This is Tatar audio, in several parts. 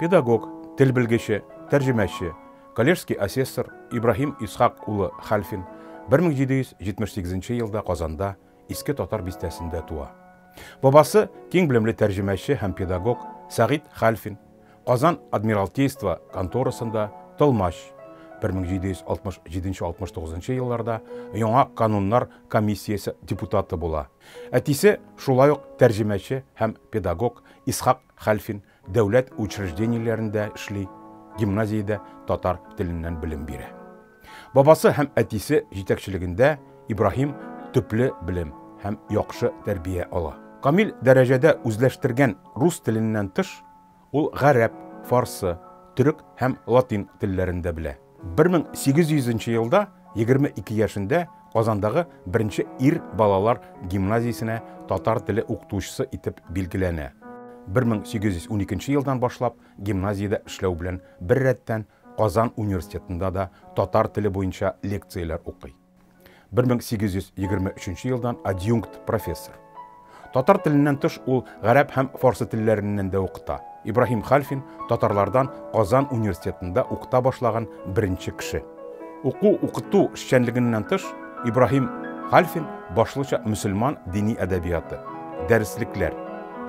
Педагог, тел белгече, тәрҗемәче, коллежский асессор Ибраһим Исхак улы Хәлфин 1778 елда Казанда Иске Татар бистәсендә туа. Бабасы киң белемле тәрҗемәче һәм педагог Сәгыйть Хәлфин Казан Адмиралтейство конторасында тылмач, 1767-69 елларда яңа кануннар комиссиясе депутаты була. Әтисе шулай ук тәрҗемәче һәм педагог Исхак Хәлфин дәүләт учреждениеләрендә эшли, гимназиядә татар теленнән белем бирә. Бабасы һәм әтисе җитәкчелегендә Ибраһим төпле белем һәм яхшы тәрбия ала. Камил дәрәҗәдә үзләштергән рус теленнән тыш, ул гарәп, фарсы, төрек һәм латин телләрен дә белә. 1800 нче елда 22 яшендә Казандагы беренче ир балалар гимназиясенә татар теле укытучысы итеп билгеләнә. 1812 елдан башлап гимназиядә эшләү белән беррәттән Казан университетында да татар теле буенча лекцияләр укый. 1823 елдан адъюнкт профессор. Татар теленнән тыш ул гарәп һәм фарсы телләреннән дә укыта. Ибраһим Хәлфин татарлардан Казан университетында укыта башлаган беренче кеше. Уку-укыту эшчәнлегеннән тыш, Ибраһим Хәлфин башлыча мөселман дини әдәбияты, дәреслекләр,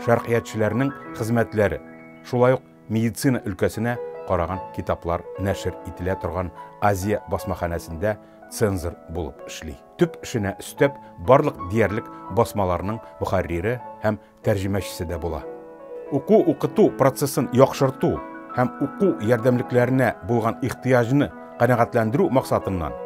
шәркыятьчеләрнең хезмәтләре, шулай ук медицина өлкәсенә караган китаплар нәшер ителә торган Азия басмаханәсендә цензор булып эшли. Төп эшенә өстәп, барлык диярлек басмаларның мөхәррире һәм тәрҗемәчесе дә була. Уку-укыту процессын яхшырту һәм уку ярдәмлекләренә булган ихтыяҗны канәгатьләндерү максатыннан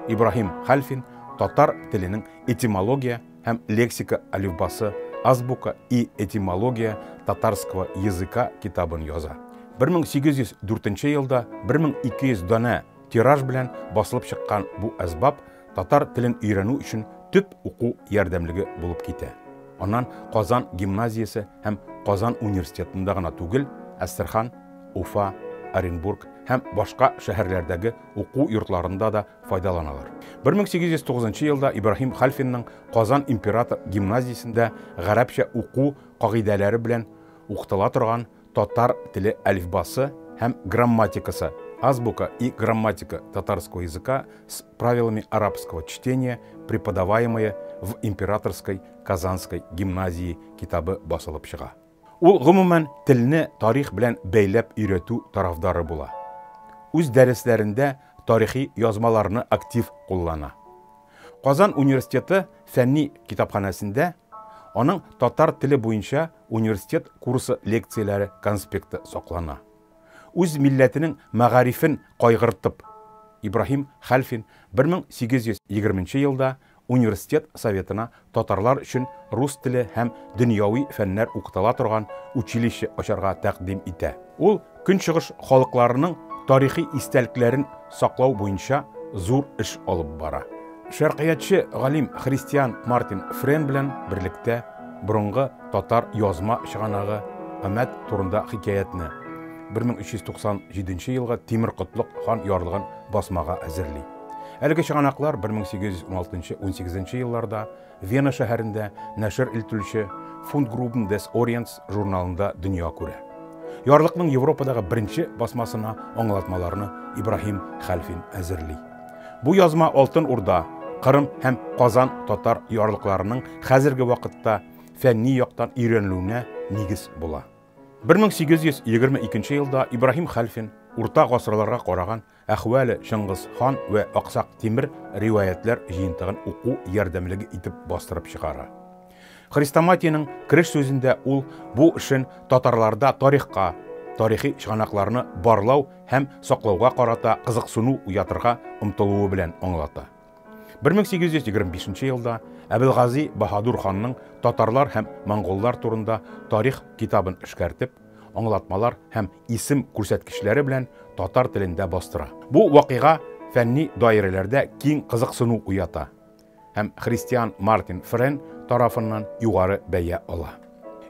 Ибраһим Хәлфин татар теленең этимология һәм лексика әлифбасы Азбука и этимология татарского языка китабын яза. 1804 елда 1200 данә тираж белән басылып чыккан бу әсбап татар телен өйрәнү өчен төп уку ярдәмлеге булып китә. Аннан Казан гимназиясе һәм Казан университетында гына түгел, Әстерхан, Уфа, Оренбург һәм башка шәһәрләрдәге уку йортларында да файдаланалар. 1809 елда Ибраһим Хәлфинның Казан император гимназиясендә гарәпчә уку кагыйдәләре белән укытыла торган татар теле әлифбасы һәм грамматикасы Азбука и грамматика татарского языка с правилами арабского чтения, преподаваемые в Императорской Казанской гимназии китабы басылып чыга. Ул гомумән телне тарих белән бәйләп өйрәтү тарафдары була. Үз дәресләрендә тарихи язмаларны актив куллана. Казан университеты фәнни китапханәсендә аның татар теле буенча университет курсы лекцияләре конспекты саклана. Үз милләтенең мәгарифен кайгыртып, Ибраһим Хәлфин 1820 елда университет советына татарлар өчен рус теле һәм дөньяви фәннәр укытыла торган училище ачарга тәкъдим итә. Ул Көнчыгыш халыкларының тарихи истәлекләрен саклау буенча зур эш алып бара. Шәркыятьче галим Христиан Мартин Френ белән берлектә борынгы татар язма чыганагы Әмәт турында хикәятне 1397 елгы Тимер Котлык хан ярлыгын басмага әзерли. Әлеге чыганаклар 1816-18 елларда Вена шәһәрендә нәшер ителүче Fundgruben des Orients журналында дөнья күрә. Ярлыкның Европадагы беренче басмасына аңлатмаларны Ибраһим Хәлфин әзерли. Бу язма Алтын Урда, Кырым һәм Казан татар ярлыкларының хәзерге вакытта фәнни яктан өйрәнелүенә нигез була. 1822 елда Ибраһим Хәлфин урта гасырларга караган Әхвәле Чыңгыз хан вә Аксак Тимер риваятьләр җыентыгын уку ярдәмлеге итеп бастырып чыгара. Хрестоматиянең кереш сүзендә ул бу эшен татарларда тарихка, тарихи чыганакларны барлау һәм саклауга карата кызыксыну уятырга омтылуы белән аңлата. 1825 елда Әбелгази Баһадур ханның татарлар һәм монголлар турында тарих китабын эшкәртеп, аңлатмалар һәм исем күрсәткечләре белән татар телендә бастыра. Бу вакыйга фәнни даирәләрдә киң кызыксыну уята һәм Христиан Мартин Френ тарафыннан югары бәя ала.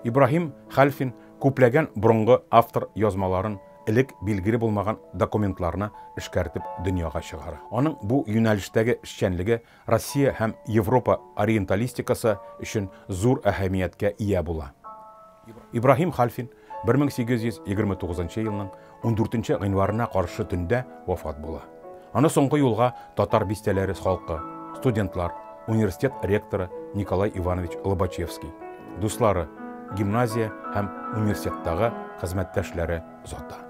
Ибраһим Хәлфин күпләгән борынгы автор язмаларын элек билгеле булмаган документларны эшкәртеп дөньяга чыгара. Аның бу юнәлештәге эшчәнлеге Россия һәм Европа ориенталистикасы өчен зур әһәмияткә ия була. Ибраһим Хәлфин 1829 елның 14 гыйнварына каршы төндә вафат була. Аны соңгы юлга татар бистәләре халкы, студентлар, университет ректоры Николай Иванович Лобачевский, дуслары, гимназия һәм университеттагы хезмәттәшләре озата.